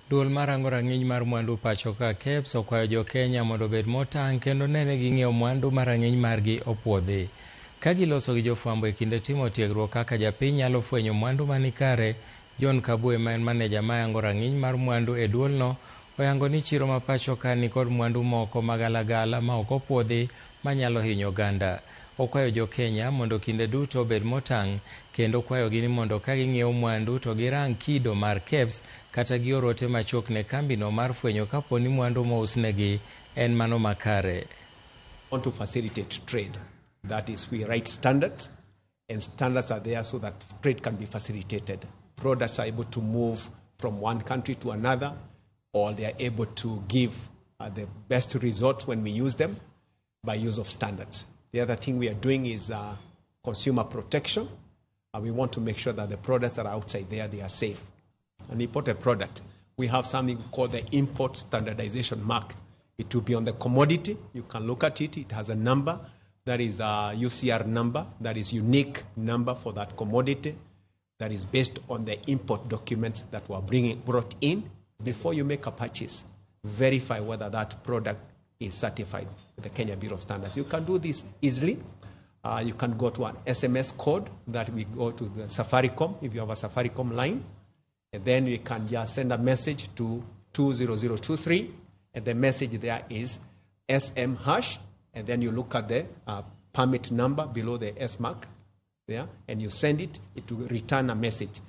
Duol marango rang'iny mar mwandu pacho ka KEBS okwayo jo Kenya mondo obed motang' kendo nene ging'iewo mwandu ma rang'iny margi opuodhi. Ka giloso gi jofwambo e kinde timo tiegruok kaka japiny nyalo fwenyo mwandu manikare, John Kabue ma en maneja mayango rang'iny mar mwandu e duolno oyango ni chiro ma pacho ka nikod mwandu moko magalagala ma ok opuodhi manyalo hinyo oganda. Okwayo jo Kenya mondo kinde duto obed motang' kendo kwayogi ni mondo ka ging'iewo mwandu to girang kido mar KEBS kata gior ote machuok ne kambino mar fwenyo kapo ni mwandu mousnegi en mano makare. Want to facilitate trade. That is, we write standards, and standards are there so that trade can be facilitated. Products are able to move from one country to another, or they are able to give the best results when we use them by use of standards. The other thing we are doing is consumer protection. We want to make sure that the products that are outside there, they are safe. An imported product, we have something called the import standardization mark. It will be on the commodity. You can look at it. It has a number. That is a UCR number. That is unique number for that commodity. That is based on the import documents that were brought in. Before you make a purchase, verify whether that product is certified with the Kenya Bureau of Standards. You can do this easily. You can go to an SMS code that we go to the Safaricom, if you have a Safaricom line, and then we can just send a message to 20023, and the message there is SM hash, and then you look at the permit number below the S mark there, and you send it, it will return a message.